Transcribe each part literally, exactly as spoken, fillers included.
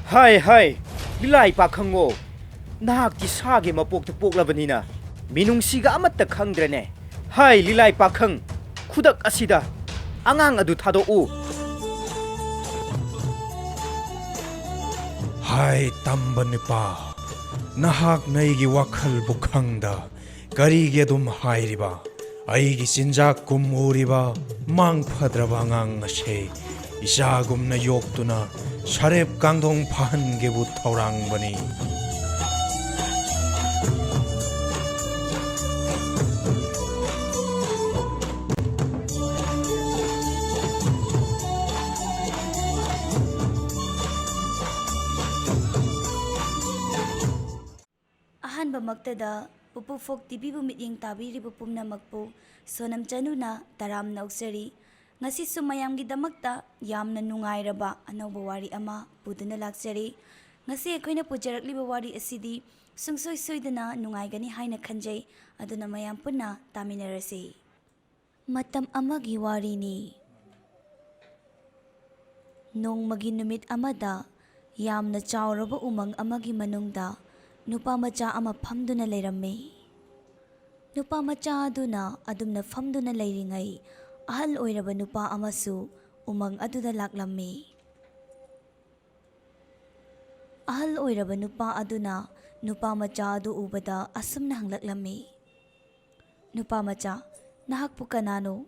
ꯍꯥꯏ, ꯍꯥꯏ, ꯂꯤꯂꯥꯏ ꯄꯥꯈꯪꯉꯣ, ꯅꯍꯥꯛꯇꯤ ꯁꯥꯒꯤ ꯃꯄꯣꯛꯇ ꯄꯣꯛꯂꯕꯅꯤꯅ ꯃꯤꯅꯨꯡꯁꯤꯒ ꯑꯃꯠꯇ ꯈꯪꯗ꯭ꯔꯦꯅꯦ꯫ ꯍꯥꯏ, ꯂꯤꯂꯥꯏ ꯄꯥꯈꯪ, ꯈꯨꯗꯛ ꯑꯁꯤꯗ ꯑꯉꯥꯡ ꯑꯗꯨ ꯊꯥꯗꯣꯛꯎ꯫ ꯍꯥꯏ, ꯇꯝꯕ ꯅꯨꯄꯥ, ꯅꯍꯥꯛꯅ ꯑꯩꯒꯤ ꯋꯥꯈꯜꯕꯨ ꯈꯪꯗ ꯀꯔꯤꯒꯤ ꯑꯗꯨꯝ ꯍꯥꯏꯔꯤꯕ? ꯑꯩꯒꯤ ꯆꯤꯟꯖꯥꯛ ꯀꯨꯝ ꯎꯔꯤꯕ ꯃꯥꯡ ꯐꯗ꯭ꯔꯕ ꯑꯉꯥꯡ ꯑꯁꯦ ꯏꯆꯥꯒꯨꯝꯅ ꯌꯣꯛꯇꯨꯅ ꯁꯔꯦꯞ ꯀꯥꯡꯗꯣꯡ ꯐꯥꯍꯟꯒꯦꯕꯨ ꯊꯧꯔꯥꯡꯕꯅꯤ꯫ ꯑꯍꯥꯟꯕꯃꯛꯇꯗ ꯄꯨꯄꯨ ꯐꯣꯛ ꯇꯤꯚꯤꯕꯨ ꯃꯤꯠꯌꯦꯡ ꯇꯥꯕꯤꯔꯤꯕ ꯄꯨꯝꯅꯃꯛꯄꯨ ꯁꯣꯅꯝ ꯆꯅꯨꯅ ꯇꯔꯥꯝꯅ ꯑꯣꯛꯆꯔꯤ꯫ ꯉꯁꯤꯁꯨ ꯃꯌꯥꯝꯒꯤꯗꯃꯛꯇ ꯌꯥꯝꯅ ꯅꯨꯡꯉꯥꯏꯔꯕ ꯑꯅꯧꯕ ꯋꯥꯔꯤ ꯑꯃ ꯄꯨꯗꯨꯅ ꯂꯥꯛꯆꯔꯤ꯫ ꯉꯁꯤ ꯑꯩꯈꯣꯏꯅ ꯄꯨꯖꯔꯛꯂꯤꯕ ꯋꯥꯔꯤ ꯑꯁꯤꯗꯤ ꯁꯨꯡꯁꯣꯏ ꯁꯣꯏꯗꯅ ꯅꯨꯡꯉꯥꯏꯒꯅꯤ ꯍꯥꯏꯅ ꯈꯟꯖꯩ꯫ ꯑꯗꯨꯅ ꯃꯌꯥꯝ ꯄꯨꯟꯅ ꯇꯥꯃꯤꯟꯅꯔꯁꯤ꯫ ꯃꯇꯝ ꯑꯃꯒꯤ ꯋꯥꯔꯤꯅꯤ꯫ ꯅꯣꯡꯃꯒꯤ ꯅꯨꯃꯤꯠ ꯑꯃꯗ ꯌꯥꯝꯅ ꯆꯥꯎꯔꯕ ꯎꯃꯪ ꯑꯃꯒꯤ ꯃꯅꯨꯡꯗ ꯅꯨꯄꯥ ꯃꯆꯥ ꯑꯃ ꯐꯝꯗꯨꯅ ꯂꯩꯔꯝꯃꯤ꯫ ꯅꯨꯄꯥ ꯃꯆꯥ ꯑꯗꯨꯅ ꯑꯗꯨꯝꯅ ꯐꯝꯗꯨꯅ ꯂꯩꯔꯤꯉꯩ, ꯑꯍꯜ ꯑꯣꯏꯔꯕ ꯅꯨꯄꯥ ꯑꯃꯁꯨ ꯎꯃꯪ ꯑꯗꯨꯗ ꯂꯥꯛꯂꯝꯃꯤ꯫ ꯑꯍꯜ ꯑꯣꯏꯔꯕ ꯅꯨꯄꯥ ꯑꯗꯨꯅ ꯅꯨꯄꯥ ꯃꯆꯥ ꯑꯗꯨ ꯎꯕꯗ ꯑꯁꯨꯝꯅ ꯍꯪꯂꯛꯂꯝꯃꯤ, "ꯅꯨꯄꯥ ꯃꯆꯥ, ꯅꯍꯥꯛꯄꯨ ꯀꯅꯥꯅꯣ?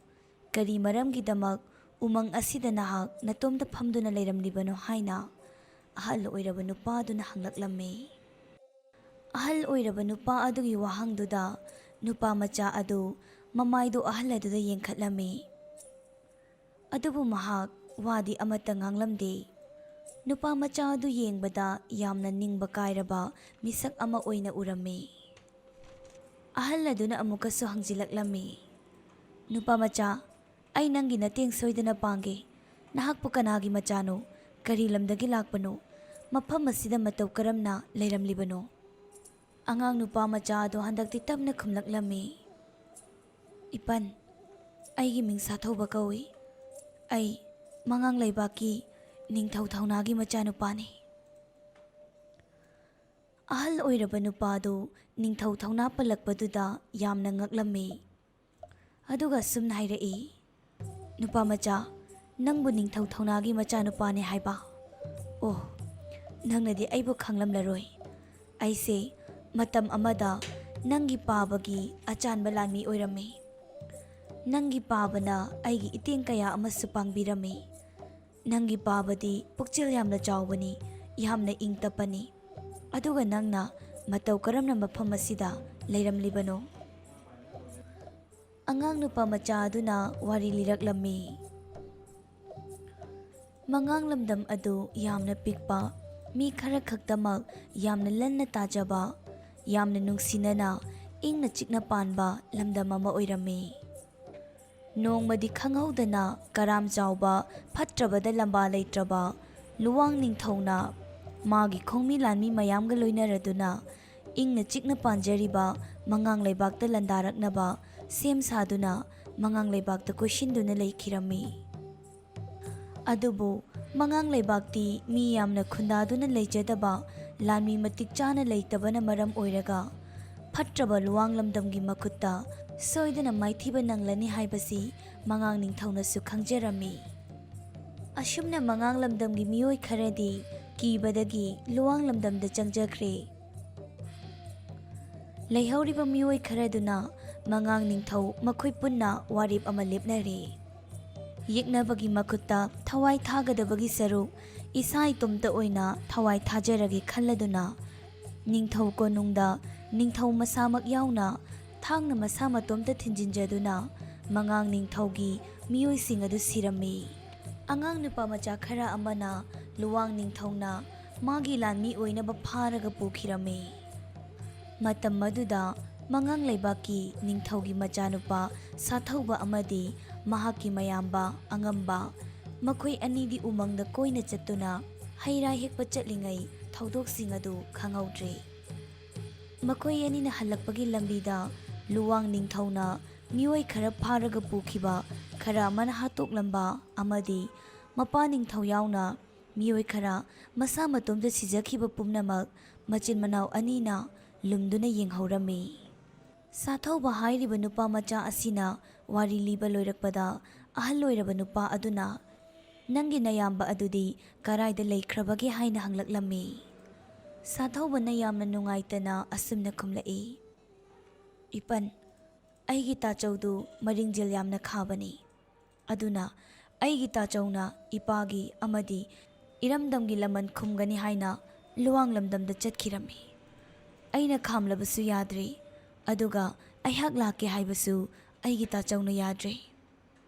ꯀꯔꯤ ꯃꯔꯝꯒꯤꯗꯃꯛ ꯎꯃꯪ ꯑꯁꯤꯗ ꯅꯍꯥꯛ ꯅꯇꯣꯝꯇ ꯐꯝꯗꯨꯅ ꯂꯩꯔꯝꯂꯤꯕꯅꯣ?" ꯍꯥꯏꯅ ꯑꯍꯜ ꯑꯣꯏꯔꯕ ꯅꯨꯄꯥ ꯑꯗꯨꯅ ꯍꯪꯂꯛꯂꯝꯃꯤ꯫ ꯑꯍꯜ ꯑꯣꯏꯔꯕ ꯅꯨꯄꯥ ꯑꯗꯨꯒꯤ ꯋꯥꯍꯪꯗꯨꯗ ꯅꯨꯄꯥ ꯃꯆꯥ ꯑꯗꯨ ꯃꯃꯥꯏꯗꯨ ꯑꯍꯜ ꯑꯗꯨꯗ ꯌꯦꯡꯈꯠꯂꯝꯃꯤ꯫ ꯑꯗꯨꯕꯨ ꯃꯍꯥꯛ ꯋꯥꯗꯤ ꯑꯃꯠꯇ ꯉꯥꯡꯂꯝꯗꯦ꯫ ꯅꯨꯄꯥ ꯃꯆꯥ ꯑꯗꯨ ꯌꯦꯡꯕꯗ ꯌꯥꯝꯅ ꯅꯤꯡꯕ ꯀꯥꯏꯔꯕ ꯃꯤꯁꯛ ꯑꯃ ꯑꯣꯏꯅ ꯎꯔꯝꯃꯤ꯫ ꯑꯍꯜ ꯑꯗꯨꯅ ꯑꯃꯨꯛꯀꯁꯨ ꯍꯪꯖꯤꯜꯂꯛꯂꯝꯃꯤ, "ꯅꯨꯄꯥ ꯃꯆꯥ, ꯑꯩ ꯅꯪꯒꯤ ꯃꯇꯦꯡ ꯁꯣꯏꯗꯅ ꯄꯥꯡꯒꯦ꯫ ꯅꯍꯥꯛꯄꯨ ꯀꯅꯥꯒꯤ ꯃꯆꯥꯅꯣ? ꯀꯔꯤ ꯂꯝꯗꯒꯤ ꯂꯥꯛꯄꯅꯣ? ꯃꯐꯝ ꯑꯁꯤꯗ ꯃꯇꯧ ꯀꯔꯝꯅ ꯂꯩꯔꯝꯂꯤꯕꯅꯣ?" ꯑꯉꯥꯡ ꯅꯨꯄꯥ ꯃꯆꯥ ꯑꯗꯨ ꯍꯟꯗꯛꯇꯤ ꯇꯞꯅ ꯈꯨꯝꯂꯛꯂꯝꯃꯤ, "ꯏꯄꯟ, ꯑꯩꯒꯤ ꯃꯤꯡ ꯁꯥꯊꯧꯕ ꯀꯧꯏ꯫ ꯑꯩ ꯃꯉꯥꯡ ꯂꯩꯕꯥꯛꯀꯤ ꯅꯤꯡꯊꯧ ꯊꯧꯅꯥꯒꯤ ꯃꯆꯥꯅꯨꯄꯥꯅꯤ꯫ ꯑꯍꯜ ꯑꯣꯏꯔꯕ ꯅꯨꯄꯥꯗꯨ ꯅꯤꯡꯊꯧ ꯊꯧꯅꯥ ꯄꯜꯂꯛꯄꯗꯨꯗ ꯌꯥꯝꯅ ꯉꯛꯂꯝꯃꯤ꯫ ꯑꯗꯨꯒ ꯁꯨꯝꯅ ꯍꯥꯏꯔꯛꯏ, "ꯅꯨꯄꯥ ꯃꯆꯥ, ꯅꯪꯕꯨ ꯅꯤꯡꯊꯧ ꯊꯧꯅꯥꯒꯤ ꯃꯆꯥꯅꯨꯄꯥꯅꯦ ꯍꯥꯏꯕ? ꯑꯣ, ꯅꯪꯅꯗꯤ ꯑꯩꯕꯨ ꯈꯪꯂꯝꯂꯔꯣꯏ꯫ ꯑꯩꯁꯦ ꯃꯇꯝ ꯑꯃꯗ ꯅꯪꯒꯤ ꯄꯥꯕꯒꯤ ꯑꯆꯥꯟꯕ ꯂꯥꯟꯃꯤ ꯑꯣꯏꯔꯝꯃꯤ꯫ ꯅꯪꯒꯤ ꯄꯥꯕꯅ ꯑꯩꯒꯤ ꯏꯇꯦꯡ ꯀꯌꯥ ꯑꯃꯁꯨ ꯄꯥꯡꯕꯤꯔꯝꯃꯤ꯫ ꯅꯪꯒꯤ ꯄꯥꯕꯗꯤ ꯄꯨꯛꯆꯦꯜ ꯌꯥꯝꯅ ꯆꯥꯎꯕꯅꯤ, ꯌꯥꯝꯅ ꯏꯪ ꯇꯞꯄꯅꯤ꯫ ꯑꯗꯨꯒ ꯅꯪꯅ ꯃꯇꯧ ꯀꯔꯝꯅ ꯃꯐꯝ ꯑꯁꯤꯗ ꯂꯩꯔꯝꯂꯤꯕꯅꯣ?" ꯑꯉꯥꯡ ꯅꯨꯄꯥ ꯃꯆꯥ ꯑꯗꯨꯅ ꯋꯥꯔꯤ ꯂꯤꯔꯛꯂꯝꯃꯤ꯫ ꯃꯉꯥꯡ ꯂꯝꯗꯝ ꯑꯗꯨ ꯌꯥꯝꯅ ꯄꯤꯛꯄ, ꯃꯤ ꯈꯔ ꯈꯛꯇꯃꯛ ꯌꯥꯝꯅ ꯂꯟꯅ ꯇꯥꯖꯕ, ꯌꯥꯝꯅ ꯅꯨꯡꯁꯤꯅꯅ ꯏꯪꯅ ꯆꯤꯛꯅ ꯄꯥꯟꯕ ꯂꯝꯗꯝ ꯑꯃ ꯑꯣꯏꯔꯝꯃꯤ꯫ ꯅꯣꯡꯃꯗꯤ ꯈꯪꯍꯧꯗꯅ ꯀꯔꯥꯝ ꯆꯥꯎꯕ, ꯐꯠꯇ꯭ꯔꯕꯗ ꯂꯝꯕꯥ ꯂꯩꯇ꯭ꯔꯕ ꯂꯨꯋꯥꯡ ꯅꯤꯡꯊꯧꯅ ꯃꯥꯒꯤ ꯈꯣꯡꯃꯤ ꯂꯥꯟꯃꯤ ꯃꯌꯥꯝꯒ ꯂꯣꯏꯅꯔꯗꯨꯅ ꯏꯪꯅ ꯆꯤꯛꯅ ꯄꯥꯟꯖꯔꯤꯕ ꯃꯉꯥꯡ ꯂꯩꯕꯥꯛꯇ ꯂꯥꯟꯗꯥꯔꯛꯅꯕ ꯁꯦꯝ ꯁꯥꯗꯨꯅ ꯃꯉꯥꯡ ꯂꯩꯕꯥꯛꯇ ꯀꯣꯏꯁꯤꯟꯗꯨꯅ ꯂꯩꯈꯤꯔꯝꯃꯤ꯫ ꯑꯗꯨꯕꯨ ꯃꯉꯥꯡ ꯂꯩꯕꯥꯛꯇꯤ ꯃꯤ ꯌꯥꯝꯅ ꯈꯨꯟꯗꯥꯗꯨꯅ ꯂꯩꯖꯗꯕ, ꯂꯥꯟꯃꯤ ꯃꯇꯤꯛ ꯆꯥꯅ ꯂꯩꯇꯕꯅ ꯃꯔꯝ ꯑꯣꯏꯔꯒ, ꯐꯠꯇ꯭ꯔꯕ ꯂꯨꯋꯥꯡ ꯂꯝꯗꯝꯒꯤ ꯃꯈꯨꯠꯇ ꯁꯣꯏꯗꯅ ꯃꯥꯏꯊꯤꯕ ꯅꯪꯂꯅꯤ ꯍꯥꯏꯕꯁꯤ ꯃꯉꯥꯡ ꯅꯤꯡꯊꯧꯅꯁꯨ ꯈꯪꯖꯔꯝꯃꯤ꯫ ꯑꯁꯨꯝꯅ ꯃꯉꯥꯡ ꯂꯝꯗꯝꯒꯤ ꯃꯤꯑꯣꯏ ꯈꯔꯗꯤ ꯀꯤꯕꯗꯒꯤ ꯂꯨꯋꯥꯡ ꯂꯝꯗꯝꯗ ꯆꯪꯖꯈ꯭ꯔꯦ꯫ ꯂꯩꯍꯧꯔꯤꯕ ꯃꯤꯑꯣꯏ ꯈꯔꯗꯨꯅ ꯃꯉꯥꯡ ꯅꯤꯡꯊꯧ ꯃꯈꯣꯏ ꯄꯨꯟꯅ ꯋꯥꯔꯦꯞ ꯑꯃ ꯂꯦꯞꯅꯔꯦ꯫ ꯌꯦꯛꯅꯕꯒꯤ ꯃꯈꯨꯠꯇ ꯊꯋꯥꯏ ꯊꯥꯒꯗꯕꯒꯤ ꯁꯔꯨꯛ ꯏꯁꯥ ꯏꯇꯣꯝꯇ ꯑꯣꯏꯅ ꯊꯋꯥꯏ ꯊꯥꯖꯔꯒꯦ ꯈꯜꯂꯗꯨꯅ, ꯅꯤꯡꯊꯧ ꯀꯣꯅꯨꯡꯗ ꯅꯤꯡꯊꯧ ꯃꯁꯥꯃꯛ ꯌꯥꯎꯅ ꯊꯥꯡꯅ ꯃꯁꯥ ꯃꯇꯣꯝꯇ ꯊꯤꯟꯖꯤꯟꯖꯗꯨꯅ ꯃꯉꯥꯡ ꯅꯤꯡꯊꯧꯒꯤ ꯃꯤꯑꯣꯏꯁꯤꯡ ꯑꯗꯨ ꯁꯤꯔꯝꯃꯤ꯫ ꯑꯉꯥꯡ ꯅꯨꯄꯥ ꯃꯆꯥ ꯈꯔ ꯑꯃꯅ ꯂꯨꯋꯥꯡ ꯅꯤꯡꯊꯧꯅ ꯃꯥꯒꯤ ꯂꯥꯟꯃꯤ ꯑꯣꯏꯅꯕ ꯐꯥꯔꯒ ꯄꯨꯈꯤꯔꯝꯃꯤ꯫ ꯃꯇꯝ ꯑꯗꯨꯗ ꯃꯉꯥꯡ ꯂꯩꯕꯥꯛꯀꯤ ꯅꯤꯡꯊꯧꯒꯤ ꯃꯆꯥꯅꯨꯄꯥ ꯁꯥꯊꯧꯕ ꯑꯃꯗꯤ ꯃꯍꯥꯛꯀꯤ ꯃꯌꯥꯝꯕ ꯑꯉꯝꯕ, ꯃꯈꯣꯏ ꯑꯅꯤꯗꯤ ꯎꯃꯪꯗ ꯀꯣꯏꯅ ꯆꯠꯇꯨꯅ ꯍꯩ ꯔꯥ ꯍꯦꯛꯄ ꯆꯠꯂꯤꯉꯩ ꯊꯧꯗꯣꯛꯁꯤꯡ ꯑꯗꯨ ꯈꯪꯍꯧꯗ꯭ꯔꯦ꯫ ꯃꯈꯣꯏ ꯑꯅꯤꯅ ꯍꯜꯂꯛꯄꯒꯤ ꯂꯝꯕꯤꯗ ꯂꯨꯋꯥꯡ ꯅꯤꯡꯊꯧꯅ ꯃꯤꯑꯣꯏ ꯈꯔ ꯐꯥꯔꯒ ꯄꯨꯈꯤꯕ ꯈꯔ ꯑꯃꯅ ꯍꯥꯠꯇꯣꯛꯂꯝꯕ ꯑꯃꯗꯤ ꯃꯄꯥ ꯅꯤꯡꯊꯧ ꯌꯥꯎꯅ ꯃꯤꯑꯣꯏ ꯈꯔ ꯃꯁꯥ ꯃꯇꯣꯝꯇ ꯁꯤꯖꯈꯤꯕ ꯄꯨꯝꯅꯃꯛ ꯃꯆꯤꯟ ꯃꯅꯥꯎ ꯑꯅꯤꯅ ꯂꯨꯝꯗꯨꯅ ꯌꯦꯡꯍꯧꯔꯝꯃꯤ꯫ ꯁꯥꯊꯧꯕ ꯍꯥꯏꯔꯤꯕ ꯅꯨꯄꯥ ꯃꯆꯥ ꯑꯁꯤꯅ ꯋꯥꯔꯤ ꯂꯤꯕ ꯂꯣꯏꯔꯛꯄꯗ, ꯑꯍꯜ ꯑꯣꯏꯔꯕ ꯅꯨꯄꯥ ꯑꯗꯨꯅ, "ꯅꯪꯒꯤ ꯅꯌꯥꯝꯕ ꯑꯗꯨꯗꯤ ꯀꯔꯥꯏꯗ ꯂꯩꯈ꯭ꯔꯕꯒꯦ?" ꯍꯥꯏꯅ ꯍꯪꯂꯛꯂꯝꯃꯤ꯫ ꯁꯥꯊꯧꯕꯅ ꯌꯥꯝꯅ ꯅꯨꯡꯉꯥꯏꯇꯅ ꯑꯁꯨꯝꯅ ꯈꯨꯝꯂꯛꯏ, "ꯏꯄꯟ, ꯑꯩꯒꯤ ꯇꯥꯆꯧꯗꯨ ꯃꯔꯤꯡꯖꯦꯜ ꯌꯥꯝꯅ ꯈꯥꯕꯅꯤ꯫ ꯑꯗꯨꯅ ꯑꯩꯒꯤ ꯇꯥꯆꯧꯅ ꯏꯄꯥꯒꯤ ꯑꯃꯗꯤ ꯏꯔꯝꯗꯝꯒꯤ ꯂꯃꯟ ꯈꯨꯝꯒꯅꯤ ꯍꯥꯏꯅ ꯂꯨꯋꯥꯡ ꯂꯝꯗꯝꯗ ꯆꯠꯈꯤꯔꯝꯃꯤ꯫ ꯑꯩꯅ ꯈꯥꯝꯂꯕꯁꯨ ꯌꯥꯗ꯭ꯔꯦ, ꯑꯗꯨꯒ ꯑꯩꯍꯥꯛ ꯂꯥꯛꯀꯦ ꯍꯥꯏꯕꯁꯨ ꯑꯩꯒꯤ ꯇꯥꯆꯧꯅ ꯌꯥꯗ꯭ꯔꯦ꯫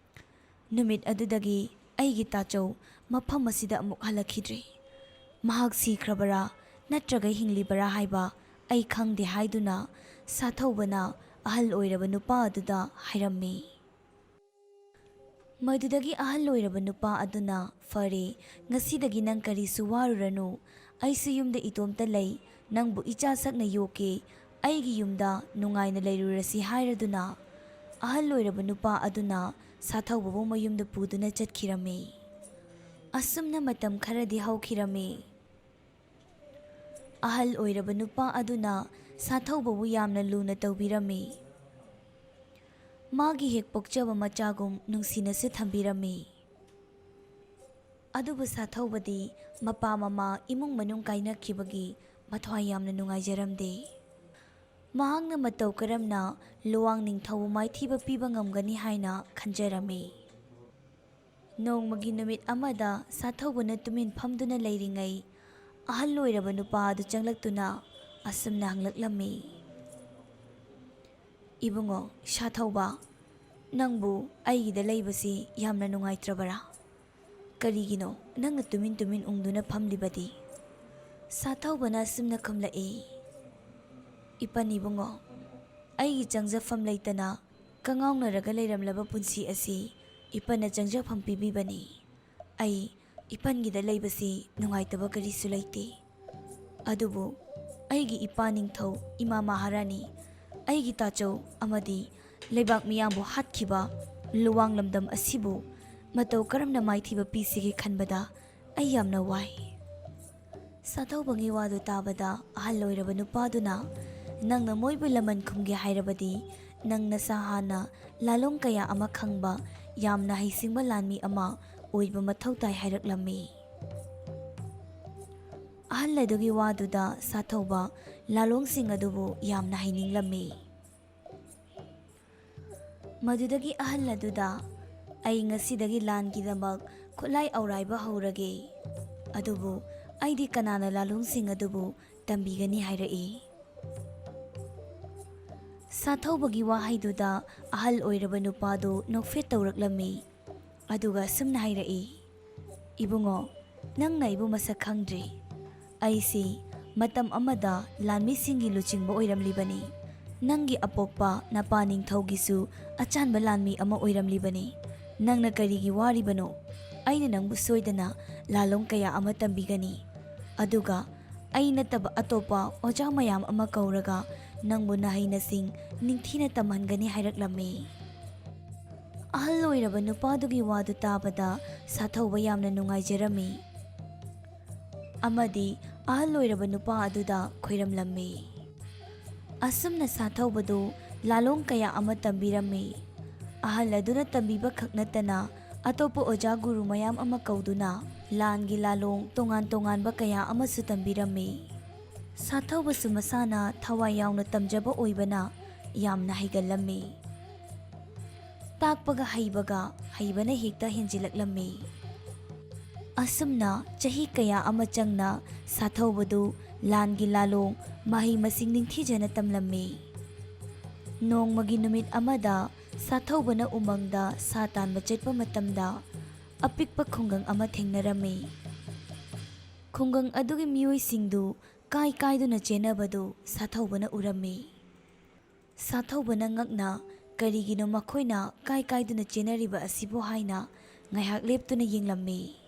ꯅꯨꯃꯤꯠ ꯑꯗꯨꯗꯒꯤ ꯑꯩꯒꯤ ꯇꯥꯆꯧ ꯃꯐꯝ ꯑꯁꯤꯗ ꯑꯃꯨꯛ ꯍꯜꯂꯛꯈꯤꯗ꯭ꯔꯦ꯫ ꯃꯍꯥꯛ ꯁꯤꯈ꯭ꯔꯕꯔꯥ ꯅꯠꯇ꯭ꯔꯒ ꯍꯤꯡꯂꯤꯕꯔꯥ ꯍꯥꯏꯕ ꯑꯩ ꯈꯪꯗꯦ" ꯍꯥꯏꯗꯨꯅ ꯁꯥꯊꯧꯕꯅ ꯑꯍꯜ ꯑꯣꯏꯔꯕ ꯅꯨꯄꯥ ꯑꯗꯨꯗ ꯍꯥꯏꯔꯝꯃꯤ꯫ ꯃꯗꯨꯗꯒꯤ ꯑꯍꯜ ꯑꯣꯏꯔꯕ ꯅꯨꯄꯥ ꯑꯗꯨꯅ, "ꯐꯔꯦ, ꯉꯁꯤꯗꯒꯤ ꯅꯪ ꯀꯔꯤꯁꯨ ꯋꯥꯔꯨꯔꯅꯨ꯫ ꯑꯩꯁꯨ ꯌꯨꯝꯗ ꯏꯇꯣꯝꯇ ꯂꯩ, ꯅꯪꯕꯨ ꯏꯆꯥ ꯁꯛꯅ ꯌꯣꯛꯀꯦ, ꯑꯩꯒꯤ ꯌꯨꯝꯗ ꯅꯨꯡꯉꯥꯏꯅ ꯂꯩꯔꯨꯔꯁꯤ" ꯍꯥꯏꯔꯗꯨꯅ ꯑꯍꯜ ꯑꯣꯏꯔꯕ ꯅꯨꯄꯥ ꯑꯗꯨꯅ ꯁꯥꯊꯧꯕꯕꯨ ꯃꯌꯨꯝꯗ ꯄꯨꯗꯨꯅ ꯆꯠꯈꯤꯔꯝꯃꯤ꯫ ꯑꯁꯨꯝꯅ ꯃꯇꯝ ꯈꯔꯗꯤ ꯍꯧꯈꯤꯔꯝꯃꯤ꯫ ꯑꯍꯜ ꯑꯣꯏꯔꯕ ꯅꯨꯄꯥ ꯑꯗꯨꯅ ꯁꯥꯊꯧꯕꯕꯨ ꯌꯥꯝꯅ ꯂꯨꯅ ꯇꯧꯕꯤꯔꯝꯃꯤ꯫ ꯃꯥꯒꯤ ꯍꯦꯛ ꯄꯣꯛꯆꯕ ꯃꯆꯥꯒꯨꯝ ꯅꯨꯡꯁꯤꯅꯁꯨ ꯊꯝꯕꯤꯔꯝꯃꯤ꯫ ꯑꯗꯨꯕꯨ ꯁꯥꯊꯧꯕꯗꯤ ꯃꯄꯥ ꯃꯃꯥ, ꯏꯃꯨꯡ ꯃꯅꯨꯡ ꯀꯥꯏꯅꯈꯤꯕꯒꯤ ꯃꯊ꯭ꯋꯥꯏ ꯌꯥꯝꯅ ꯅꯨꯡꯉꯥꯏꯖꯔꯝꯗꯦ꯫ ꯃꯍꯥꯛꯅ ꯃꯇꯧ ꯀꯔꯝꯅ ꯂꯨꯋꯥꯡ ꯅꯤꯡꯊꯧꯕꯨ ꯃꯥꯏꯊꯤꯕ ꯄꯤꯕ ꯉꯝꯒꯅꯤ ꯍꯥꯏꯅ ꯈꯟꯖꯔꯝꯃꯤ꯫ ꯅꯣꯡꯃꯒꯤ ꯅꯨꯃꯤꯠ ꯑꯃꯗ ꯁꯥꯊꯧꯕꯅ ꯇꯨꯃꯤꯟ ꯐꯝꯗꯨꯅ ꯂꯩꯔꯤꯉꯩ, ꯑꯍꯜ ꯑꯣꯏꯔꯕ ꯅꯨꯄꯥ ꯑꯗꯨ ꯆꯪꯂꯛꯇꯨꯅ ꯑꯁꯨꯝꯅ ꯍꯪꯂꯛꯂꯝꯃꯤ, "ꯏꯕꯨꯡꯉꯣ ꯁꯥꯊꯧꯕ, ꯅꯪꯕꯨ ꯑꯩꯒꯤꯗ ꯂꯩꯕꯁꯤ ꯌꯥꯝꯅ ꯅꯨꯡꯉꯥꯏꯇ꯭ꯔꯕꯔꯥ? ꯀꯔꯤꯒꯤꯅꯣ ꯅꯪꯅ ꯇꯨꯃꯤꯟ ꯇꯨꯃꯤꯟ ꯎꯪꯗꯨꯅ ꯐꯝꯂꯤꯕꯗꯤ?" ꯁꯥꯊꯧꯕꯅ ꯑꯁꯨꯝꯅ ꯈꯨꯝꯂꯛꯏ, "ꯏꯄꯟ ꯏꯕꯨꯡꯉꯣ, ꯑꯩꯒꯤ ꯆꯪꯖꯐꯝ ꯂꯩꯇꯅ ꯀꯉꯥꯎꯅꯔꯒ ꯂꯩꯔꯝꯂꯕ ꯄꯨꯟꯁꯤ ꯑꯁꯤ ꯏꯄꯟꯅ ꯆꯪꯖꯐꯝ ꯄꯤꯕꯤꯕꯅꯤ꯫ ꯑꯩ ꯏꯄꯟꯒꯤꯗ ꯂꯩꯕꯁꯤ ꯅꯨꯡꯉꯥꯏꯇꯕ ꯀꯔꯤꯁꯨ ꯂꯩꯇꯦ꯫ ꯑꯗꯨꯕꯨ ꯑꯩꯒꯤ ꯏꯄꯥ ꯅꯤꯡꯊꯧ, ꯏꯃꯥ ꯃꯍꯥꯔꯥꯅꯤ, ꯑꯩꯒꯤ ꯇꯥꯆꯧ ꯑꯃꯗꯤ ꯂꯩꯕꯥꯛ ꯃꯤꯌꯥꯝꯕꯨ ꯍꯥꯠꯈꯤꯕ ꯂꯨꯋꯥꯡ ꯂꯝꯗꯝ ꯑꯁꯤꯕꯨ ꯃꯇꯧ ꯀꯔꯝꯅ ꯃꯥꯏꯊꯤꯕ ꯄꯤꯁꯤꯒꯦ ꯈꯟꯕꯗ "ꯑꯩ ꯌꯥꯝꯅ ꯋꯥꯏ꯫" ꯁꯥꯊꯧꯕꯒꯤ ꯋꯥꯗꯨ ꯇꯥꯕꯗ ꯑꯍꯜ ꯑꯣꯏꯔꯕ ꯅꯨꯄꯥꯗꯨꯅ, "ꯅꯪꯅ ꯃꯣꯏꯕꯨ ꯂꯃꯟ ꯈꯨꯝꯒꯦ ꯍꯥꯏꯔꯕꯗꯤ ꯅꯪ ꯅꯁꯥ ꯍꯥꯟꯅ ꯂꯥꯂꯣꯡ ꯀꯌꯥ ꯑꯃ ꯈꯪꯕ ꯌꯥꯝꯅ ꯍꯩꯁꯤꯡꯕ ꯂꯥꯟꯃꯤ ꯑꯃ ꯑꯣꯏꯕ ꯃꯊꯧ ꯇꯥꯏ" ꯍꯥꯏꯔꯛꯂꯝꯃꯤ꯫ ꯑꯍꯜ ꯑꯗꯨꯒꯤ ꯋꯥꯗꯨꯗ ꯁꯥꯊꯧꯕ ꯂꯥꯂꯣꯡꯁꯤꯡ ꯑꯗꯨꯕꯨ ꯌꯥꯝꯅ ꯍꯩꯅꯤꯡꯂꯝꯃꯤ꯫ ꯃꯗꯨꯗꯒꯤ ꯑꯍꯜ ꯑꯗꯨꯗ, "ꯑꯩ ꯉꯁꯤꯗꯒꯤ ꯂꯥꯟꯒꯤꯗꯃꯛ ꯈꯨꯠꯂꯥꯏ ꯑꯧꯔꯥꯏꯕ ꯍꯧꯔꯒꯦ, ꯑꯗꯨꯕꯨ ꯑꯩꯗꯤ ꯀꯅꯥꯅ ꯂꯥꯂꯣꯡꯁꯤꯡ ꯑꯗꯨꯕꯨ ꯇꯝꯕꯤꯒꯅꯤ?" ꯍꯥꯏꯔꯛꯏ꯫ ꯁꯥꯊꯧꯕꯒꯤ ꯋꯥꯍꯩꯗꯨꯗ ꯑꯍꯜ ꯑꯣꯏꯔꯕ ꯅꯨꯄꯥꯗꯨ ꯅꯣꯛꯐꯦꯠ ꯇꯧꯔꯛꯂꯝꯃꯤ꯫ ꯑꯗꯨꯒ ꯑꯁꯨꯝꯅ ꯍꯥꯏꯔꯛꯏ, "ꯏꯕꯨꯡꯉꯣ, ꯅꯪꯅ ꯑꯩꯕꯨ ꯃꯁꯛ ꯈꯪꯗ꯭ꯔꯤ꯫ ꯑꯩꯁꯤ ꯃꯇꯝ ꯑꯃꯗ ꯂꯥꯟꯃꯤꯁꯤꯡꯒꯤ ꯂꯨꯆꯤꯡꯕ ꯑꯣꯏꯔꯝꯂꯤꯕꯅꯤ꯫ ꯅꯪꯒꯤ ꯑꯄꯣꯛꯄ ꯅꯄꯥ ꯅꯤꯡꯊꯧꯒꯤꯁꯨ ꯑꯆꯥꯟꯕ ꯂꯥꯟꯃꯤ ꯑꯃ ꯑꯣꯏꯔꯝꯂꯤꯕꯅꯤ꯫ ꯅꯪꯅ ꯀꯔꯤꯒꯤ ꯋꯥꯔꯤꯕꯅꯣ? ꯑꯩꯅ ꯅꯪꯕꯨ ꯁꯣꯏꯗꯅ ꯂꯥꯂꯣꯡ ꯀꯌꯥ ꯑꯃ ꯇꯝꯕꯤꯒꯅꯤ꯫ ꯑꯗꯨꯒ ꯑꯩ ꯅꯠꯇꯕ ꯑꯇꯣꯞꯄ ꯑꯣꯖꯥ ꯃꯌꯥꯝ ꯑꯃ ꯀꯧꯔꯒ ꯅꯪꯕꯨ ꯅꯍꯩ ꯅꯁꯤꯡ ꯅꯤꯡꯊꯤꯅ ꯇꯝꯍꯟꯒꯅꯤ" ꯍꯥꯏꯔꯛꯂꯝꯃꯤ꯫ ꯑꯍꯜ ꯑꯣꯏꯔꯕ ꯅꯨꯄꯥꯗꯨꯒꯤ ꯋꯥꯗꯨ ꯇꯥꯕꯗ ꯁꯥꯊꯧꯕ ꯌꯥꯝꯅ ꯅꯨꯡꯉꯥꯏꯖꯔꯝꯃꯤ ꯑꯃꯗꯤ ꯑꯍꯜ ꯑꯣꯏꯔꯕ ꯅꯨꯄꯥ ꯑꯗꯨꯗ ꯈꯣꯏꯔꯝꯂꯝꯃꯤ꯫ ꯑꯁꯨꯝꯅ ꯁꯥꯊꯧꯕꯗꯨ ꯂꯥꯂꯣꯡ ꯀꯌꯥ ꯑꯃ ꯇꯝꯕꯤꯔꯝꯃꯤ꯫ ꯑꯍꯜ ꯑꯗꯨꯅ ꯇꯝꯕꯤꯕ ꯈꯛ ꯅꯠꯇꯅ ꯑꯇꯣꯞꯄ ꯑꯣꯖꯥ ꯒꯨꯔꯨ ꯃꯌꯥꯝ ꯑꯃ ꯀꯧꯗꯨꯅ ꯂꯥꯟꯒꯤ ꯂꯥꯂꯣꯡ ꯇꯣꯉꯥꯟ ꯇꯣꯉꯥꯟꯕ ꯀꯌꯥ ꯑꯃꯁꯨ ꯇꯝꯕꯤꯔꯝꯃꯤ꯫ ꯁꯥꯊꯧꯕꯁꯨ ꯃꯁꯥꯅ ꯊꯋꯥꯏ ꯌꯥꯎꯅ ꯇꯝꯖꯕ ꯑꯣꯏꯕꯅ ꯌꯥꯝꯅ ꯍꯩꯒꯜꯂꯝꯃꯤ꯫ ꯇꯥꯛꯄꯒ ꯍꯩꯕꯒ ꯍꯩꯕꯅ ꯍꯦꯛꯇ ꯍꯦꯟꯖꯤꯜꯂꯛꯂꯝꯃꯤ꯫ ꯑꯁꯨꯝꯅ ꯆꯍꯤ ꯀꯌꯥ ꯑꯃ ꯆꯪꯅ ꯁꯥꯊꯧꯕꯗꯨ ꯂꯥꯟꯒꯤ ꯂꯥꯂꯣꯡ ꯃꯍꯩ ꯃꯁꯤꯡ ꯅꯤꯡꯊꯤꯖꯅ ꯇꯝꯂꯝꯃꯤ꯫ ꯅꯣꯡꯃꯒꯤ ꯅꯨꯃꯤꯠ ꯑꯃꯗ ꯁꯥꯊꯧꯕꯅ ꯎꯃꯪꯗ ꯁꯥ ꯇꯥꯟꯕ ꯆꯠꯄ ꯃꯇꯝꯗ ꯑꯄꯤꯛꯄ ꯈꯨꯡꯒꯪ ꯑꯃ ꯊꯦꯡꯅꯔꯝꯃꯤ꯫ ꯈꯨꯡꯒꯪ ꯑꯗꯨꯒꯤ ꯃꯤꯑꯣꯏꯁꯤꯡꯗꯨ ꯀꯥꯏ ꯀꯥꯏꯗꯨꯅ ꯆꯦꯟꯅꯕꯗꯨ ꯁꯥꯊꯧꯕꯅ ꯎꯔꯝꯃꯤ꯫ ꯁꯥꯊꯧꯕꯅ ꯉꯛꯅ, "ꯀꯔꯤꯒꯤꯅꯣ ꯃꯈꯣꯏꯅ ꯀꯥꯏ ꯀꯥꯏꯗꯨꯅ ꯆꯦꯟꯅꯔꯤꯕ ꯑꯁꯤꯕꯨ?" ꯍꯥꯏꯅ ꯉꯥꯏꯍꯥꯛ ꯂꯦꯞꯇꯨꯅ ꯌꯦꯡꯂꯝꯃꯤ꯫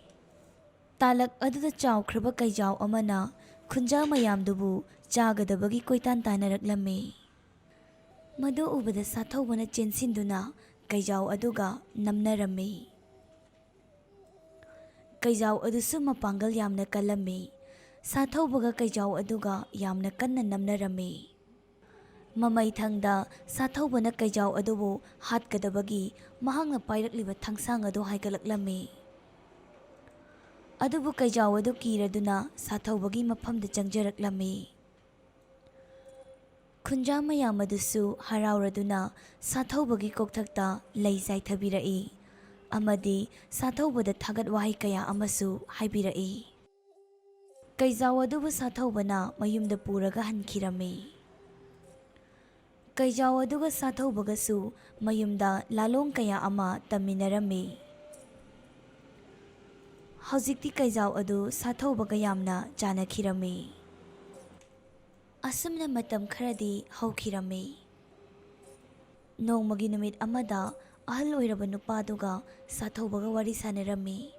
ꯇꯥꯂꯛ ꯑꯗꯨꯗ ꯆꯥꯎꯈ꯭ꯔꯕ ꯀꯩꯖꯥꯎ ꯑꯃꯅ ꯈꯨꯟꯖꯥ ꯃꯌꯥꯝꯗꯨꯕꯨ ꯆꯥꯒꯗꯕꯒꯤ ꯀꯣꯏꯇꯥꯟ ꯇꯥꯟꯅꯔꯛꯂꯝꯃꯤ꯫ ꯃꯗꯨ ꯎꯕꯗ ꯁꯥꯊꯧꯕꯅ ꯆꯦꯟꯁꯤꯟꯗꯨꯅ ꯀꯩꯖꯥꯎ ꯑꯗꯨꯒ ꯅꯝꯅꯔꯝꯃꯤ꯫ ꯀꯩꯖꯥꯎ ꯑꯗꯨꯁꯨ ꯃꯄꯥꯡꯒꯜ ꯌꯥꯝꯅ ꯀꯜꯂꯝꯃꯤ꯫ ꯁꯥꯊꯧꯕꯒ ꯀꯩꯖꯥꯎ ꯑꯗꯨꯒ ꯌꯥꯝꯅ ꯀꯟꯅ ꯅꯝꯅꯔꯝꯃꯤ꯫ ꯃꯃꯩꯊꯪꯗ ꯁꯥꯊꯧꯕꯅ ꯀꯩꯖꯥꯎ ꯑꯗꯨꯕꯨ ꯍꯥꯠꯀꯗꯕꯒꯤ ꯃꯍꯥꯛꯅ ꯄꯥꯏꯔꯛꯂꯤꯕ ꯊꯥꯡꯁꯥꯡ ꯑꯗꯨ ꯍꯥꯏꯒꯠꯂꯛꯂꯝꯃꯤ꯫ ꯑꯗꯨꯕꯨ ꯀꯩꯖꯥꯎ ꯑꯗꯨ ꯀꯤꯔꯗꯨꯅ ꯁꯥꯊꯧꯕꯒꯤ ꯃꯐꯝꯗ ꯆꯪꯖꯔꯛꯂꯝꯃꯤ꯫ ꯈꯨꯟꯖꯥ ꯃꯌꯥꯝ ꯑꯗꯨꯁꯨ ꯍꯔꯥꯎꯔꯗꯨꯅ ꯁꯥꯊꯧꯕꯒꯤ ꯀꯣꯛꯊꯛꯇ ꯂꯩ ꯆꯥꯏꯊꯕꯤꯔꯛꯏ ꯑꯃꯗꯤ ꯁꯥꯊꯧꯕꯗ ꯊꯥꯒꯠ ꯋꯥꯍꯩ ꯀꯌꯥ ꯑꯃꯁꯨ ꯍꯥꯏꯕꯤꯔꯛꯏ꯫ ꯀꯩꯖꯥꯎ ꯑꯗꯨꯕꯨ ꯁꯥꯊꯧꯕꯅ ꯃꯌꯨꯝꯗ ꯄꯨꯔꯒ ꯍꯟꯈꯤꯔꯝꯃꯤ꯫ ꯀꯩꯖꯥꯎ ꯑꯗꯨꯒ ꯁꯥꯊꯧꯕꯒꯁꯨ ꯃꯌꯨꯝꯗ ꯂꯥꯂꯣꯡ ꯀꯌꯥ ꯑꯃ ꯇꯝꯃꯤꯟꯅꯔꯝꯃꯤ꯫ ꯍꯧꯖꯤꯛꯇꯤ ꯀꯩꯖꯥꯎ ꯑꯗꯨ ꯁꯥꯊꯧꯕꯒ ꯌꯥꯝꯅ ꯆꯥꯟꯅꯈꯤꯔꯝꯃꯤ꯫ ꯑꯁꯨꯝꯅ ꯃꯇꯝ ꯈꯔꯗꯤ ꯍꯧꯈꯤꯔꯝꯃꯤ꯫ ꯅꯣꯡꯃꯒꯤ ꯅꯨꯃꯤꯠ ꯑꯃꯗ ꯑꯍꯜ ꯑꯣꯏꯔꯕ ꯅꯨꯄꯥꯗꯨꯒ ꯁꯥꯊꯧꯕꯒ ꯋꯥꯔꯤ ꯁꯥꯟꯅꯔꯝꯃꯤ꯫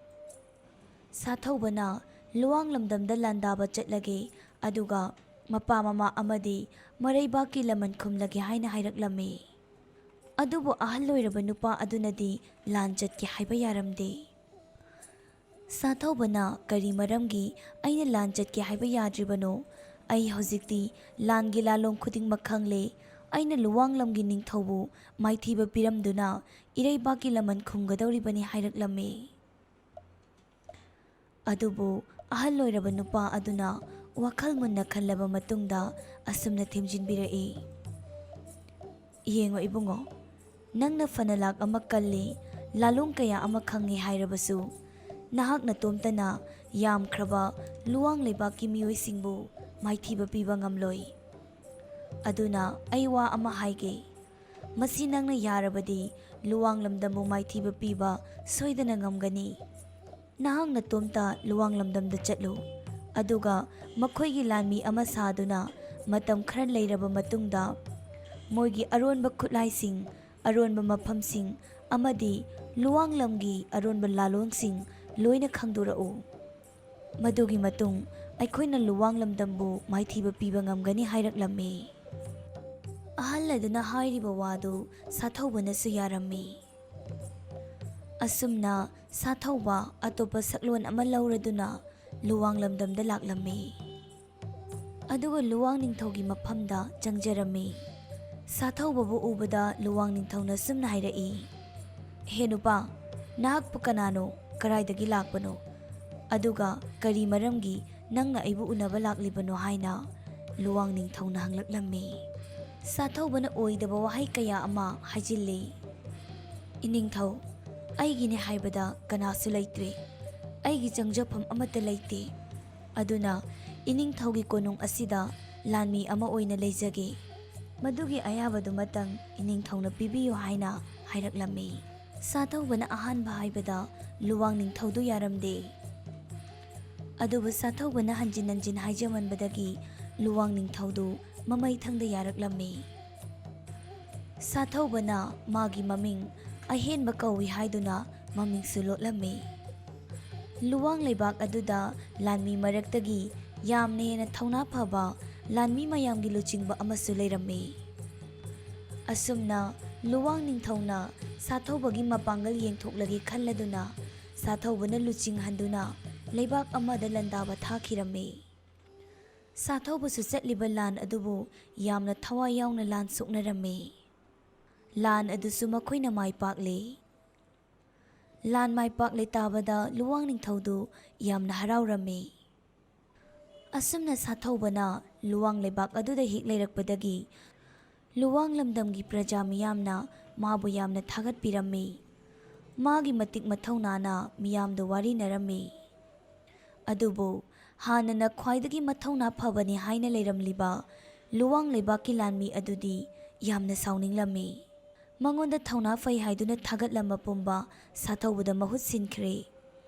ꯁꯥꯊꯧꯕꯅ ꯂꯨꯋꯥꯡ ꯂꯝꯗꯝꯗ ꯂꯥꯟꯗꯥꯕ ꯆꯠꯂꯒꯦ, ꯑꯗꯨꯒ ꯃꯄꯥ ꯃꯃꯥ ꯑꯃꯗꯤ ꯃꯔꯩꯕꯥꯛꯀꯤ ꯂꯃꯟ ꯈꯨꯝꯂꯒꯦ ꯍꯥꯏꯅ ꯍꯥꯏꯔꯛꯂꯝꯃꯤ꯫ ꯑꯗꯨꯕꯨ ꯑꯍꯜ ꯑꯣꯏꯔꯕ ꯅꯨꯄꯥ ꯑꯗꯨꯅꯗꯤ ꯂꯥꯟ ꯆꯠꯀꯦ ꯍꯥꯏꯕ ꯌꯥꯔꯝꯗꯦ꯫ ꯁꯥꯊꯧꯕꯅ ꯀꯔꯤ ꯃꯔꯝꯒꯤ ꯑꯩꯅ ꯂꯥꯟ ꯆꯠꯀꯦ ꯍꯥꯏꯕ ꯌꯥꯗ꯭ꯔꯤꯕꯅꯣ? ꯑꯩ ꯍꯧꯖꯤꯛꯇꯤ ꯂꯥꯟꯒꯤ ꯂꯥꯂꯣꯡ ꯈꯨꯗꯤꯡꯃꯛ ꯈꯪꯂꯦ꯫ ꯑꯩꯅ ꯂꯨꯋꯥꯡ ꯂꯝꯒꯤ ꯅꯤꯡꯊꯧꯕꯨ ꯃꯥꯏꯊꯤꯕ ꯄꯤꯔꯝꯗꯨꯅ ꯏꯔꯩꯕꯥꯛꯀꯤ ꯂꯃꯟ ꯈꯨꯝꯒꯗꯧꯔꯤꯕꯅꯤ ꯍꯥꯏꯔꯛꯂꯝꯃꯤ꯫ ꯑꯗꯨꯕꯨ ꯑꯍꯜ ꯑꯣꯏꯔꯕ ꯅꯨꯄꯥ ꯑꯗꯨꯅ ꯋꯥꯈꯜ ꯃꯨꯟꯅ ꯈꯜꯂꯕ ꯃꯇꯨꯡꯗ ꯑꯁꯨꯝꯅ ꯊꯦꯝꯖꯤꯟꯕꯤꯔꯛꯏ, "ꯌꯦꯡꯉꯣ ꯏꯕꯨꯡꯉꯣ, ꯅꯪꯅ ꯐꯅ ꯂꯥꯛ ꯑꯃ ꯀꯜꯂꯤ, ꯂꯥꯂꯣꯡ ꯀꯌꯥ ꯑꯃ ꯈꯪꯉꯤ ꯍꯥꯏꯔꯕꯁꯨ, ꯅꯍꯥꯛ ꯅꯇꯣꯝꯇꯅ ꯌꯥꯝꯈ꯭ꯔꯕ ꯂꯨꯋꯥꯡ ꯂꯩꯕꯥꯛꯀꯤ ꯃꯤꯑꯣꯏꯁꯤꯡꯕꯨ ꯃꯥꯏꯊꯤꯕ ꯄꯤꯕ ꯉꯝꯂꯣꯏ꯫ ꯑꯗꯨꯅ ꯑꯩ ꯋꯥ ꯑꯃ ꯍꯥꯏꯒꯦ꯫ ꯃꯁꯤ ꯅꯪꯅ ꯌꯥꯔꯕꯗꯤ ꯂꯨꯋꯥꯡ ꯂꯝꯗꯝꯕꯨ ꯃꯥꯏꯊꯤꯕ ꯄꯤꯕ ꯁꯣꯏꯗꯅ ꯉꯝꯒꯅꯤ꯫ ꯅꯍꯥꯛ ꯅꯇꯣꯝꯇ ꯂꯨꯋꯥꯡ ꯂꯝꯗꯝꯗ ꯆꯠꯂꯨ, ꯑꯗꯨꯒ ꯃꯈꯣꯏꯒꯤ ꯂꯥꯟꯃꯤ ꯑꯃ ꯁꯥꯗꯨꯅ ꯃꯇꯝ ꯈꯔ ꯂꯩꯔꯕ ꯃꯇꯨꯡꯗ ꯃꯣꯏꯒꯤ ꯑꯔꯣꯟꯕ ꯈꯨꯠꯂꯥꯏꯁꯤꯡ, ꯑꯔꯣꯟꯕ ꯃꯐꯝꯁꯤꯡ ꯑꯃꯗꯤ ꯂꯨꯋꯥꯡ ꯂꯝꯒꯤ ꯑꯔꯣꯟꯕ ꯂꯥꯂꯣꯡꯁꯤꯡ ꯂꯣꯏꯅ ꯈꯪꯗꯣꯔꯛꯎ꯫ ꯃꯗꯨꯒꯤ ꯃꯇꯨꯡ ꯑꯩꯈꯣꯏꯅ ꯂꯨꯋꯥꯡ ꯂꯝꯗꯝꯕꯨ ꯃꯥꯏꯊꯤꯕ ꯄꯤꯕ ꯉꯝꯒꯅꯤ" ꯍꯥꯏꯔꯛꯂꯝꯃꯤ꯫ ꯑꯍꯜ ꯑꯗꯨꯅ ꯍꯥꯏꯔꯤꯕ ꯋꯥꯗꯨ ꯁꯥꯊꯧꯕꯅꯁꯨ ꯌꯥꯔꯝꯃꯤ꯫ ꯑꯁꯨꯝꯅ ꯁꯥꯊꯧꯕ ꯑꯇꯣꯞꯄ ꯁꯛꯂꯣꯟ ꯑꯃ ꯂꯧꯔꯗꯨꯅ ꯂꯨꯋꯥꯡ ꯂꯝꯗꯝꯗ ꯂꯥꯛꯂꯝꯃꯤ꯫ ꯑꯗꯨꯒ ꯂꯨꯋꯥꯡ ꯅꯤꯡꯊꯧꯒꯤ ꯃꯐꯝꯗ ꯆꯪꯖꯔꯝꯃꯤ꯫ ꯁꯥꯊꯧꯕꯕꯨ ꯎꯕꯗ ꯂꯨꯋꯥꯡ ꯅꯤꯡꯊꯧꯅ ꯁꯨꯝꯅ ꯍꯥꯏꯔꯛꯏ, "ꯍꯦ ꯅꯨꯄꯥ, ꯅꯍꯥꯛꯄꯨ ꯀꯅꯥꯅꯣ? ꯀꯔꯥꯏꯗꯒꯤ ꯂꯥꯛꯄꯅꯣ? ꯑꯗꯨꯒ ꯀꯔꯤ ꯃꯔꯝꯒꯤ ꯅꯪꯅ ꯑꯩꯕꯨ ꯎꯅꯕ ꯂꯥꯛꯂꯤꯕꯅꯣ?" ꯍꯥꯏꯅ ꯂꯨꯋꯥꯡ ꯅꯤꯡꯊꯧꯅ ꯍꯪꯂꯛꯂꯝꯃꯤ꯫ ꯁꯥꯊꯧꯕꯅ ꯑꯣꯏꯗꯕ ꯋꯥꯍꯩ ꯀꯌꯥ ꯑꯃ ꯍꯥꯏꯖꯤꯜꯂꯤ꯫ "ꯏꯅꯤꯡꯊꯧ, ꯑꯩꯒꯤꯅꯦ ꯍꯥꯏꯕꯗ ꯀꯅꯥꯁꯨ ꯂꯩꯇ꯭ꯔꯦ꯫ ꯑꯩꯒꯤ ꯆꯪꯖꯐꯝ ꯑꯃꯠꯇ ꯂꯩꯇꯦ꯫ ꯑꯗꯨꯅ ꯏꯅꯤꯡꯊꯧꯒꯤ ꯀꯣꯅꯨꯡ ꯑꯁꯤꯗ ꯂꯥꯟꯃꯤ ꯑꯃ ꯑꯣꯏꯅ ꯂꯩꯖꯒꯦ꯫ ꯃꯗꯨꯒꯤ ꯑꯌꯥꯕꯗꯨꯃꯇꯪ ꯏꯅꯤꯡꯊꯧꯅ ꯄꯤꯕꯤꯌꯨ" ꯍꯥꯏꯅ ꯍꯥꯏꯔꯛꯂꯝꯃꯤ꯫ ꯁꯥꯊꯧꯕꯅ ꯑꯍꯥꯟꯕ ꯍꯥꯏꯕꯗ ꯂꯨꯋꯥꯡ ꯅꯤꯡꯊꯧꯗꯨ ꯌꯥꯔꯝꯗꯦ꯫ ꯑꯗꯨꯕꯨ ꯁꯥꯊꯧꯕꯅ ꯍꯟꯖꯤꯟ ꯍꯟꯖꯤꯟ ꯍꯥꯏꯖꯃꯟꯕꯗꯒꯤ ꯂꯨꯋꯥꯡ ꯅꯤꯡꯊꯧꯗꯨ ꯃꯃꯩꯊꯪꯗ ꯌꯥꯔꯛꯂꯝꯃꯤ꯫ ꯁꯥꯊꯧꯕꯅ ꯃꯥꯒꯤ ꯃꯃꯤꯡ ꯑꯍꯦꯟꯕ ꯀꯧꯏ ꯍꯥꯏꯗꯨꯅ ꯃꯃꯤꯡꯁꯨ ꯂꯣꯠꯂꯝꯃꯤ꯫ ꯂꯨꯋꯥꯡ ꯂꯩꯕꯥꯛ ꯑꯗꯨꯗ ꯂꯥꯟꯃꯤ ꯃꯔꯛꯇꯒꯤ ꯌꯥꯝꯅ ꯍꯦꯟꯅ ꯊꯧꯅꯥ ꯐꯕ ꯂꯥꯟꯃꯤ ꯃꯌꯥꯝꯒꯤ ꯂꯨꯆꯤꯡꯕ ꯑꯃꯁꯨ ꯂꯩꯔꯝꯃꯤ꯫ ꯑꯁꯨꯝꯅ ꯂꯨꯋꯥꯡ ꯅꯤꯡꯊꯧꯅ ꯁꯥꯊꯧꯕꯒꯤ ꯃꯄꯥꯡꯒꯜ ꯌꯦꯡꯊꯣꯛꯂꯒꯦ ꯈꯜꯂꯗꯨꯅ ꯁꯥꯊꯧꯕꯅ ꯂꯨꯆꯤꯡꯍꯟꯗꯨꯅ ꯂꯩꯕꯥꯛ ꯑꯃꯗ ꯂꯥꯟꯗꯥꯕ ꯊꯥꯈꯤꯔꯝꯃꯤ꯫ ꯁꯥꯊꯧꯕꯁꯨ ꯆꯠꯂꯤꯕ ꯂꯥꯟ ꯑꯗꯨꯕꯨ ꯌꯥꯝꯅ ꯊꯋꯥꯏ ꯌꯥꯎꯅ ꯂꯥꯟ ꯁꯣꯛꯅꯔꯝꯃꯤ꯫ ꯂꯥꯟ ꯑꯗꯨꯁꯨ ꯃꯈꯣꯏꯅ ꯃꯥꯏ ꯄꯥꯛꯂꯦ꯫ ꯂꯥꯟ ꯃꯥꯏ ꯄꯥꯛꯂꯦ ꯇꯥꯕꯗ ꯂꯨꯋꯥꯡ ꯅꯤꯡꯊꯧꯗꯨ ꯌꯥꯝꯅ ꯍꯔꯥꯎꯔꯝꯃꯤ꯫ ꯑꯁꯨꯝꯅ ꯁꯥꯊꯧꯕꯅ ꯂꯨꯋꯥꯡ ꯂꯩꯕꯥꯛ ꯑꯗꯨꯗ ꯍꯦꯛ ꯂꯩꯔꯛꯄꯗꯒꯤ ꯂꯨꯋꯥꯡ ꯂꯝꯗꯝꯒꯤ ꯄ꯭ꯔꯖꯥ ꯃꯤꯌꯥꯝꯅ ꯃꯥꯕꯨ ꯌꯥꯝꯅ ꯊꯥꯒꯠꯄꯤꯔꯝꯃꯤ꯫ ꯃꯥꯒꯤ ꯃꯇꯤꯛ ꯃꯊꯧꯅꯥꯅ ꯃꯤꯌꯥꯝꯗ ꯋꯥꯔꯤꯅꯔꯝꯃꯤ꯫ ꯑꯗꯨꯕꯨ ꯍꯥꯟꯅꯅ ꯈ꯭ꯋꯥꯏꯗꯒꯤ ꯃꯊꯧꯅꯥ ꯐꯕꯅꯤ ꯍꯥꯏꯅ ꯂꯩꯔꯝꯂꯤꯕ ꯂꯨꯋꯥꯡ ꯂꯩꯕꯥꯛꯀꯤ ꯂꯥꯟꯃꯤ ꯑꯗꯨꯗꯤ ꯌꯥꯝꯅ ꯁꯥꯎꯅꯤꯡꯂꯝꯃꯤ꯫ ꯃꯉꯣꯟꯗ ꯊꯧꯅꯥ ꯐꯩ ꯍꯥꯏꯗꯨꯅ ꯊꯥꯒꯠꯂꯝꯕ ꯄꯨꯝꯕ ꯁꯥꯊꯧꯕꯗ ꯃꯍꯨꯠ ꯁꯤꯟꯈ꯭ꯔꯦ꯫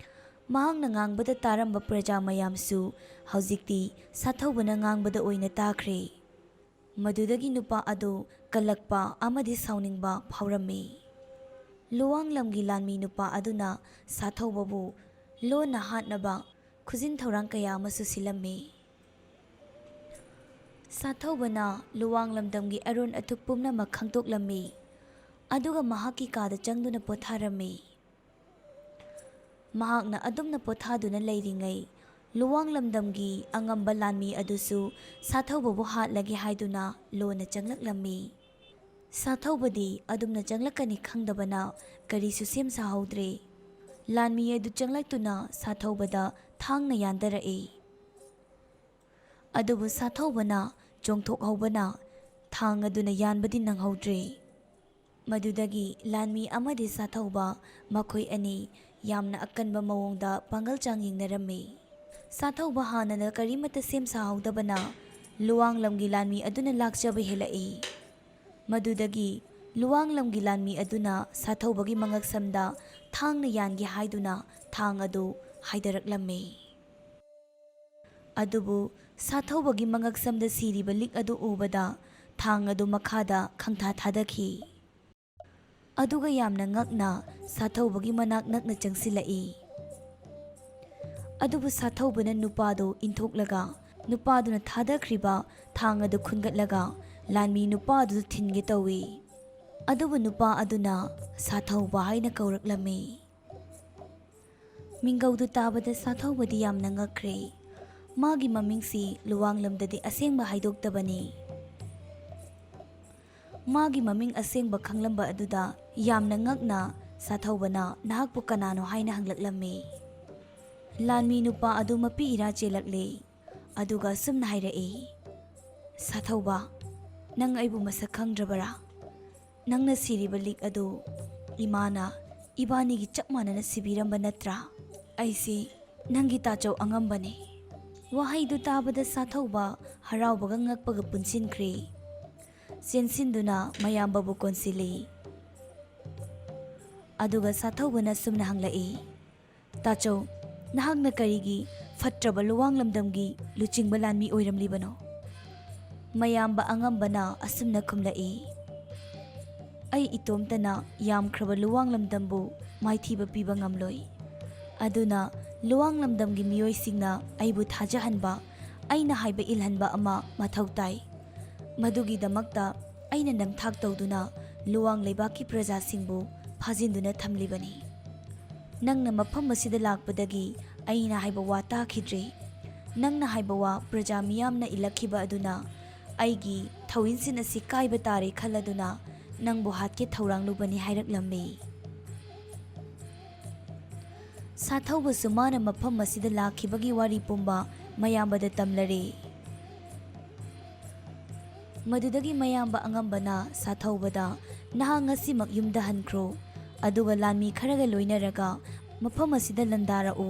ꯃꯍꯥꯛꯅ ꯉꯥꯡꯕꯗ ꯇꯥꯔꯝꯕ ꯄ꯭ꯔꯖꯥ ꯃꯌꯥꯝꯁꯨ ꯍꯧꯖꯤꯛꯇꯤ ꯁꯥꯊꯧꯕꯅ ꯉꯥꯡꯕꯗ ꯑꯣꯏꯅ ꯇꯥꯈ꯭ꯔꯦ꯫ ꯃꯗꯨꯗꯒꯤ ꯅꯨꯄꯥ ꯑꯗꯨ ꯀꯜꯂꯛꯄ ꯑꯃꯗꯤ ꯁꯥꯎꯅꯤꯡꯕ ꯐꯥꯎꯔꯝꯃꯤ꯫ ꯂꯨꯋꯥꯡ ꯂꯝꯒꯤ ꯂꯥꯟꯃꯤ ꯅꯨꯄꯥ ꯑꯗꯨꯅ ꯁꯥꯊꯧꯕꯕꯨ ꯂꯣꯟꯅ ꯍꯥꯠꯅꯕ ꯈꯨꯖꯤꯟ ꯊꯧꯔꯥꯡ ꯀꯌꯥ ꯑꯃꯁꯨ ꯁꯤꯜꯂꯝꯃꯤ꯫ ꯁꯥꯊꯧꯕꯅ ꯂꯨꯋꯥꯡ ꯂꯝꯗꯝꯒꯤ ꯑꯔꯣꯟ ꯑꯊꯨꯞ ꯄꯨꯝꯅꯃꯛ ꯈꯪꯗꯣꯛꯂꯝꯃꯤ, ꯑꯗꯨꯒ ꯃꯍꯥꯛꯀꯤ ꯀꯥꯗ ꯆꯪꯗꯨꯅ ꯄꯣꯊꯥꯔꯝꯃꯤ꯫ ꯃꯍꯥꯛꯅ ꯑꯗꯨꯝꯅ ꯄꯣꯊꯥꯗꯨꯅ ꯂꯩꯔꯤꯉꯩ, ꯂꯨꯋꯥꯡ ꯂꯝꯗꯝꯒꯤ ꯑꯉꯝꯕ ꯂꯥꯟꯃꯤ ꯑꯗꯨꯁꯨ ꯁꯥꯊꯧꯕꯕꯨ ꯍꯥꯠꯂꯒꯦ ꯍꯥꯏꯗꯨꯅ ꯂꯣꯟꯅ ꯆꯪꯂꯛꯂꯝꯃꯤ꯫ ꯁꯥꯊꯧꯕꯗꯤ ꯑꯗꯨꯝꯅ ꯆꯪꯂꯛꯀꯅꯤ ꯈꯪꯗꯕꯅ ꯀꯔꯤꯁꯨ ꯁꯦꯝ ꯁꯥꯍꯧꯗ꯭ꯔꯦ꯫ ꯂꯥꯟꯃꯤ ꯑꯗꯨ ꯆꯪꯂꯛꯇꯨꯅ ꯁꯥꯊꯧꯕꯗ ꯊꯥꯡꯅ ꯌꯥꯟꯗꯔꯛꯏ꯫ ꯑꯗꯨꯕꯨ ꯁꯥꯊꯧꯕꯅ ꯆꯣꯡꯊꯣꯛꯍꯧꯕꯅ ꯊꯥꯡ ꯑꯗꯨꯅ ꯌꯥꯟꯕꯗꯤ ꯅꯪꯍꯧꯗ꯭ꯔꯦ꯫ ꯃꯗꯨꯗꯒꯤ ꯂꯥꯟꯃꯤ ꯑꯃꯗꯤ ꯁꯥꯊꯧꯕ, ꯃꯈꯣꯏ ꯑꯅꯤ ꯌꯥꯝꯅ ꯑꯀꯟꯕ ꯃꯑꯣꯡꯗ ꯄꯥꯡꯒꯜ ꯆꯥꯡ ꯌꯦꯡꯅꯔꯝꯃꯤ꯫ ꯁꯥꯊꯧꯕ ꯍꯥꯟꯅꯅ ꯀꯔꯤꯃꯠꯇ ꯁꯦꯝ ꯁꯥꯍꯧꯗꯕꯅ ꯂꯨꯋꯥꯡ ꯂꯝꯒꯤ ꯂꯥꯟꯃꯤ ꯑꯗꯨꯅ ꯂꯥꯛꯆꯕ ꯍꯦꯜꯂꯛꯏ꯫ ꯃꯗꯨꯗꯒꯤ ꯂꯨꯋꯥꯡ ꯂꯝꯒꯤ ꯂꯥꯟꯃꯤ ꯑꯗꯨꯅ ꯁꯥꯊꯧꯕꯒꯤ ꯃꯉꯛꯁꯝꯗ ꯊꯥꯡꯅ ꯌꯥꯟꯒꯦ ꯍꯥꯏꯗꯨꯅ ꯊꯥꯡ ꯑꯗꯨ ꯍꯥꯏꯗꯔꯛꯂꯝꯃꯤ꯫ ꯑꯗꯨꯕꯨ ꯁꯥꯊꯧꯕꯒꯤ ꯃꯉꯛꯁꯝꯗ ꯁꯤꯔꯤꯕ ꯂꯤꯛ ꯑꯗꯨ ꯎꯕꯗ ꯊꯥꯡ ꯑꯗꯨ ꯃꯈꯥꯗ ꯈꯪꯊꯥ ꯊꯥꯗꯈꯤ꯫ ꯑꯗꯨꯒ ꯌꯥꯝꯅ ꯉꯛꯅ ꯁꯥꯊꯧꯕꯒꯤ ꯃꯅꯥꯛ ꯅꯛꯅ ꯆꯪꯁꯤꯜꯂꯛꯏ꯫ ꯑꯗꯨꯕꯨ ꯁꯥꯊꯧꯕꯅ ꯅꯨꯄꯥꯗꯨ ꯏꯟꯊꯣꯛꯂꯒ ꯅꯨꯄꯥꯗꯨꯅ ꯊꯥꯗꯈ꯭ꯔꯤꯕ ꯊꯥꯡ ꯑꯗꯨ ꯈꯨꯟꯒꯠꯂꯒ ꯂꯥꯟꯃꯤ ꯅꯨꯄꯥ ꯑꯗꯨꯗ ꯊꯤꯟꯒꯦ ꯇꯧꯏ꯫ ꯑꯗꯨꯕꯨ ꯅꯨꯄꯥ ꯑꯗꯨꯅ ꯁꯥꯊꯧꯕ ꯍꯥꯏꯅ ꯀꯧꯔꯛꯂꯝꯃꯤ꯫ ꯃꯤꯡꯒꯧꯗꯨ ꯇꯥꯕꯗ ꯁꯥꯊꯧꯕꯗꯤ ꯌꯥꯝꯅ ꯉꯛꯈ꯭ꯔꯦ꯫ ꯃꯥꯒꯤ ꯃꯃꯤꯡꯁꯤ ꯂꯨꯋꯥꯡꯂꯝꯗꯗꯤ ꯑꯁꯦꯡꯕ ꯍꯥꯏꯗꯣꯛꯇꯕꯅꯤ꯫ ꯃꯥꯒꯤ ꯃꯃꯤꯡ ꯑꯁꯦꯡꯕ ꯈꯪꯂꯝꯕ ꯑꯗꯨꯗ ꯌꯥꯝꯅ ꯉꯛꯅ ꯁꯥꯊꯧꯕꯅ, "ꯅꯍꯥꯛꯄꯨ ꯀꯅꯥꯅꯣ?" ꯍꯥꯏꯅ ꯍꯪꯂꯛꯂꯝꯃꯤ꯫ ꯂꯥꯟꯃꯤ ꯅꯨꯄꯥ ꯑꯗꯨ ꯃꯄꯤ ꯏꯔꯥ ꯆꯦꯜꯂꯛꯂꯦ꯫ ꯑꯗꯨꯒ ꯑꯁꯨꯝꯅ ꯍꯥꯏꯔꯛꯏ, "ꯁꯥꯊꯧꯕ, ꯅꯪ ꯑꯩꯕꯨ ꯃꯁꯛ ꯈꯪꯗ꯭ꯔꯕꯔꯥ? ꯅꯪꯅ ꯁꯤꯔꯤꯕ ꯂꯤꯛ ꯑꯗꯨ ꯏꯃꯥꯅ ꯏꯕꯥꯅꯤꯒꯤ ꯆꯞ ꯃꯥꯟꯅꯅ ꯁꯤꯕꯤꯔꯝꯕ ꯅꯠꯇ꯭ꯔꯥ? ꯑꯩꯁꯤ ꯅꯪꯒꯤ ꯇꯥꯆꯧ ꯑꯉꯝꯕꯅꯤ꯫" ꯋꯥꯍꯩꯗꯨ ꯇꯥꯕꯗ ꯁꯥꯊꯧꯕ ꯍꯔꯥꯎꯕꯒ ꯉꯛꯄꯒ ꯄꯨꯟꯁꯤꯟꯈ꯭ꯔꯦ꯫ ꯆꯦꯟꯁꯤꯟꯗꯨꯅ ꯃꯌꯥꯝꯕꯕꯨ ꯀꯣꯟꯁꯤꯜꯂꯤ꯫ ꯑꯗꯨꯒ ꯁꯥꯊꯧꯕꯅ ꯑꯁꯨꯝꯅ ꯍꯪꯂꯛꯏ, "ꯇꯥꯆꯧ, ꯅꯍꯥꯛꯅ ꯀꯔꯤꯒꯤ ꯐꯠꯇ꯭ꯔꯕ ꯂꯨꯋꯥꯡ ꯂꯝꯗꯝꯒꯤ ꯂꯨꯆꯤꯡꯕ ꯂꯥꯟꯃꯤ ꯑꯣꯏꯔꯝꯂꯤꯕꯅꯣ?" ꯃꯌꯥꯝꯕ ꯑꯉꯝꯕꯅ ꯑꯁꯨꯝꯅ ꯈꯨꯝꯂꯛꯏ, "ꯑꯩ ꯏꯇꯣꯝꯇꯅ ꯌꯥꯝꯈ꯭ꯔꯕ ꯂꯨꯋꯥꯡ ꯂꯝꯗꯝꯕꯨ ꯃꯥꯏꯊꯤꯕ ꯄꯤꯕ ꯉꯝꯂꯣꯏ꯫ ꯑꯗꯨꯅ ꯂꯨꯋꯥꯡ ꯂꯝꯗꯝꯒꯤ ꯃꯤꯑꯣꯏꯁꯤꯡꯅ ꯑꯩꯕꯨ ꯊꯥꯖꯍꯟꯕ, ꯑꯩꯅ ꯍꯥꯏꯕ ꯏꯜꯍꯟꯕ ꯑꯃ ꯃꯊꯧ ꯇꯥꯏ꯫ ꯃꯗꯨꯒꯤꯗꯃꯛꯇ ꯑꯩꯅ ꯅꯝꯊꯥꯛ ꯇꯧꯗꯨꯅ ꯂꯨꯋꯥꯡ ꯂꯩꯕꯥꯛꯀꯤ ꯄ꯭ꯔꯖꯥꯁꯤꯡꯕꯨ ꯐꯥꯖꯤꯟꯗꯨꯅ ꯊꯝꯂꯤꯕꯅꯤ꯫" "ꯅꯪꯅ ꯃꯐꯝ ꯑꯁꯤꯗ ꯂꯥꯛꯄꯗꯒꯤ ꯑꯩꯅ ꯍꯥꯏꯕ ꯋꯥ ꯇꯥꯈꯤꯗ꯭ꯔꯦ꯫ ꯅꯪꯅ ꯍꯥꯏꯕ ꯋꯥ ꯄ꯭ꯔꯖꯥ ꯃꯤꯌꯥꯝꯅ ꯏꯜꯂꯛꯈꯤꯕ ꯑꯗꯨꯅ ꯑꯩꯒꯤ ꯊꯧꯏꯟꯁꯤꯟ ꯑꯁꯤ ꯀꯥꯏꯕ ꯇꯥꯔꯦ ꯈꯜꯂꯗꯨꯅ ꯅꯪꯕꯨ ꯍꯥꯠꯀꯦ ꯊꯧꯔꯥꯡꯂꯨꯕꯅꯤ" ꯍꯥꯏꯔꯛꯂꯝꯃꯤ꯫ ꯁꯥꯊꯧꯕꯁꯨ ꯃꯥꯅ ꯃꯐꯝ ꯑꯁꯤꯗ ꯂꯥꯛꯈꯤꯕꯒꯤ ꯋꯥꯔꯤ ꯄꯨꯝꯕ ꯃꯌꯥꯝꯕꯗ ꯇꯝꯂꯔꯦ꯫ ꯃꯗꯨꯗꯒꯤ ꯃꯌꯥꯝꯕ ꯑꯉꯝꯕꯅ ꯁꯥꯊꯧꯕꯗ, "ꯅꯍꯥꯛ ꯉꯁꯤꯃꯛ ꯌꯨꯝꯗ ꯍꯟꯈ꯭ꯔꯣ, ꯑꯗꯨꯒ ꯂꯥꯟꯃꯤ ꯈꯔꯒ ꯂꯣꯏꯅꯔꯒ ꯃꯐꯝ ꯑꯁꯤꯗ ꯂꯥꯟꯗꯥꯔꯛꯎ꯫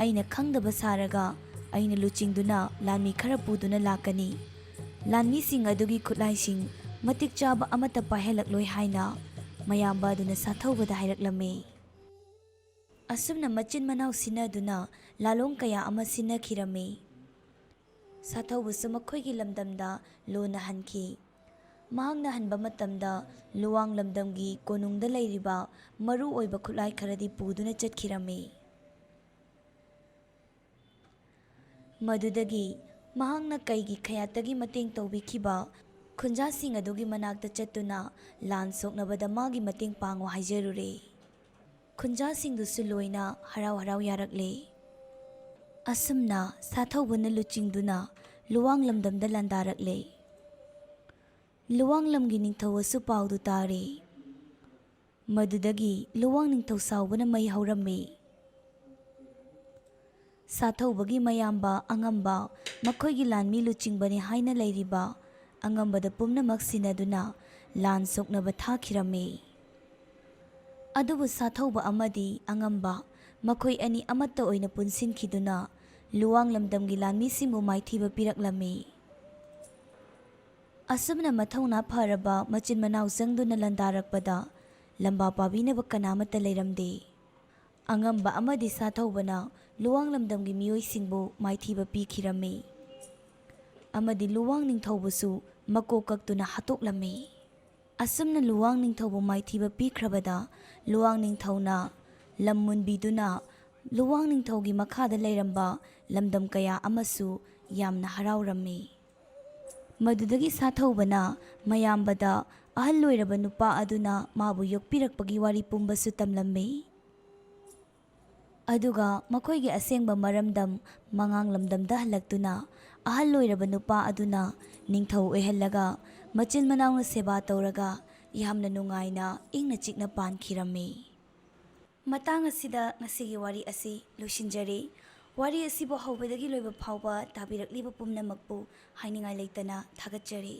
ꯑꯩꯅ ꯈꯪꯗꯕ ꯁꯥꯔꯒ ꯑꯩꯅ ꯂꯨꯆꯤꯡꯗꯨꯅ ꯂꯥꯟꯃꯤ ꯈꯔ ꯄꯨꯗꯨꯅ ꯂꯥꯛꯀꯅꯤ꯫ ꯂꯥꯟꯃꯤꯁꯤꯡ ꯑꯗꯨꯒꯤ ꯈꯨꯠꯂꯥꯏꯁꯤꯡ ꯃꯇꯤꯛ ꯆꯥꯕ ꯑꯃꯠꯇ ꯄꯥꯏꯍꯜꯂꯛꯂꯣꯏ" ꯍꯥꯏꯅ ꯃꯌꯥꯝꯕ ꯑꯗꯨꯅ ꯁꯥꯊꯧꯕꯗ ꯍꯥꯏꯔꯛꯂꯝꯃꯤ꯫ ꯑꯁꯨꯝꯅ ꯃꯆꯤꯟ ꯃꯅꯥꯎ ꯁꯤꯟꯅꯗꯨꯅ ꯂꯥꯂꯣꯡ ꯀꯌꯥ ꯑꯃ ꯁꯤꯟꯅꯈꯤꯔꯝꯃꯤ꯫ ꯁꯥꯊꯧꯕꯁꯨ ꯃꯈꯣꯏꯒꯤ ꯂꯝꯗꯝꯗ ꯂꯣꯟꯅ ꯍꯟꯈꯤ꯫ ꯃꯍꯥꯛꯅ ꯍꯟꯕ ꯃꯇꯝꯗ ꯂꯨꯋꯥꯡ ꯂꯝꯗꯝꯒꯤ ꯀꯣꯅꯨꯡꯗ ꯂꯩꯔꯤꯕ ꯃꯔꯨ ꯑꯣꯏꯕ ꯈꯨꯠꯂꯥꯏ ꯈꯔꯗꯤ ꯄꯨꯗꯨꯅ ꯆꯠꯈꯤꯔꯝꯃꯤ꯫ ꯃꯗꯨꯗꯒꯤ ꯃꯍꯥꯛꯅ ꯀꯩꯒꯤ ꯈꯌꯥꯠꯇꯒꯤ ꯃꯇꯦꯡ ꯇꯧꯕꯤꯈꯤꯕ ꯈꯨꯟꯖꯥꯁꯤꯡ ꯑꯗꯨꯒꯤ ꯃꯅꯥꯛꯇ ꯆꯠꯇꯨꯅ ꯂꯥꯟ ꯁꯣꯛꯅꯕꯗ ꯃꯥꯒꯤ ꯃꯇꯦꯡ ꯄꯥꯡꯉꯨ ꯍꯥꯏꯖꯔꯨꯔꯦ꯫ ꯈꯨꯟꯖꯥꯁꯤꯡꯗꯨꯁꯨ ꯂꯣꯏꯅ ꯍꯔꯥꯎ ꯍꯔꯥꯎ ꯌꯥꯔꯛꯂꯦ꯫ ꯑꯁꯨꯝꯅ ꯁꯥꯊꯧꯕꯅ ꯂꯨꯆꯤꯡꯗꯨꯅ ꯂꯨꯋꯥꯡ ꯂꯝꯗꯝꯗ ꯂꯥꯟꯗꯥꯔꯛꯂꯦ꯫ ꯂꯨꯋꯥꯡ ꯂꯝꯒꯤ ꯅꯤꯡꯊꯧ ꯑꯁꯨ ꯄꯥꯎꯗꯨ ꯇꯥꯔꯦ꯫ ꯃꯗꯨꯗꯒꯤ ꯂꯨꯋꯥꯡ ꯅꯤꯡꯊꯧ ꯁꯥꯎꯕꯅ ꯃꯩ ꯍꯧꯔꯝꯃꯤ꯫ ꯁꯥꯊꯧꯕꯒꯤ ꯃꯌꯥꯝꯕ ꯑꯉꯝꯕ, ꯃꯈꯣꯏꯒꯤ ꯂꯥꯟꯃꯤ ꯂꯨꯆꯤꯡꯕꯅꯤ ꯍꯥꯏꯅ ꯂꯩꯔꯤꯕ ꯑꯉꯝꯕꯗ ꯄꯨꯝꯅꯃꯛ ꯁꯤꯟꯅꯗꯨꯅ ꯂꯥꯟ ꯁꯣꯛꯅꯕ ꯊꯥꯈꯤꯔꯝꯃꯤ꯫ ꯑꯗꯨꯕꯨ ꯁꯥꯊꯧꯕ ꯑꯃꯗꯤ ꯑꯉꯝꯕ ꯃꯈꯣꯏ ꯑꯅꯤ ꯑꯃꯠꯇ ꯑꯣꯏꯅ ꯄꯨꯟꯁꯤꯟꯈꯤꯗꯨꯅ ꯂꯨꯋꯥꯡ ꯂꯝꯗꯝꯒꯤ ꯂꯥꯟꯃꯤꯁꯤꯡꯕꯨ ꯃꯥꯏꯊꯤꯕ ꯄꯤꯔꯛꯂꯝꯃꯤ꯫ ꯑꯁꯨꯝꯅ ꯃꯊꯧꯅꯥ ꯐꯔꯕ ꯃꯆꯤꯟ ꯃꯅꯥꯎ ꯆꯪꯗꯨꯅ ꯂꯥꯟꯗꯥꯔꯛꯄꯗ ꯂꯝꯕꯥ ꯄꯥꯕꯤꯅꯕ ꯀꯅꯥꯃꯠꯇ ꯂꯩꯔꯝꯗꯦ꯫ ꯑꯉꯝꯕ ꯑꯃꯗꯤ ꯁꯥꯊꯧꯕꯅ ꯂꯨꯋꯥꯡ ꯂꯝꯗꯝꯒꯤ ꯃꯤꯑꯣꯏꯁꯤꯡꯕꯨ ꯃꯥꯏꯊꯤꯕ ꯄꯤꯈꯤꯔꯝꯃꯤ ꯑꯃꯗꯤ ꯂꯨꯋꯥꯡ ꯅꯤꯡꯊꯧꯕꯨꯁꯨ ꯃꯀꯣꯛ ꯀꯛꯇꯨꯅ ꯍꯥꯠꯇꯣꯛꯂꯝꯃꯤ꯫ ꯑꯁꯨꯝꯅ ꯂꯨꯋꯥꯡ ꯅꯤꯡꯊꯧꯕꯨ ꯃꯥꯏꯊꯤꯕ ꯄꯤꯈ꯭ꯔꯕꯗ ꯂꯨꯋꯥꯡ ꯅꯤꯡꯊꯧꯅ ꯂꯝ ꯃꯨꯟꯕꯤꯗꯨꯅ ꯂꯨꯋꯥꯡ ꯅꯤꯡꯊꯧꯒꯤ ꯃꯈꯥꯗ ꯂꯩꯔꯝꯕ ꯂꯝꯗꯝ ꯀꯌꯥ ꯑꯃꯁꯨ ꯌꯥꯝꯅ ꯍꯔꯥꯎꯔꯝꯃꯤ꯫ ꯃꯗꯨꯗꯒꯤ ꯁꯥꯊꯧꯕꯅ ꯃꯌꯥꯝꯕꯗ ꯑꯍꯜ ꯑꯣꯏꯔꯕ ꯅꯨꯄꯥ ꯑꯗꯨꯅ ꯃꯥꯕꯨ ꯌꯣꯛꯄꯤꯔꯛꯄꯒꯤ ꯋꯥꯔꯤ ꯄꯨꯝꯕꯁꯨ ꯇꯝꯂꯝꯃꯤ꯫ ꯑꯗꯨꯒ ꯃꯈꯣꯏꯒꯤ ꯑꯁꯦꯡꯕ ꯃꯔꯝꯗꯝ ꯃꯉꯥꯡ ꯂꯝꯗꯝꯗ ꯍꯜꯂꯛꯇꯨꯅ, ꯑꯍꯜ ꯑꯣꯏꯔꯕ ꯅꯨꯄꯥ ꯑꯗꯨꯅ ꯅꯤꯡꯊꯧ ꯑꯣꯏꯍꯜꯂꯒ, ꯃꯆꯤꯟ ꯃꯅꯥꯎꯅ ꯁꯦꯕꯥ ꯇꯧꯔꯒ ꯌꯥꯝꯅ ꯅꯨꯡꯉꯥꯏꯅ ꯏꯪꯅ ꯆꯤꯛꯅ ꯄꯥꯟꯈꯤꯔꯝꯃꯤ꯫ ꯃꯇꯥꯡ ꯑꯁꯤꯗ ꯉꯁꯤꯒꯤ ꯋꯥꯔꯤ ꯑꯁꯤ ꯂꯣꯏꯁꯤꯟꯖꯔꯦ꯫ ꯋꯥꯔꯤ ꯑꯁꯤꯕꯨ ꯍꯧꯕꯗꯒꯤ ꯂꯣꯏꯕ ꯐꯥꯎꯕ ꯇꯥꯕꯤꯔꯛꯂꯤꯕ ꯄꯨꯝꯅꯃꯛꯄꯨ ꯍꯥꯏꯅꯤꯡꯉꯥꯏ ꯂꯩꯇꯅ ꯊꯥꯒꯠꯆꯔꯤ꯫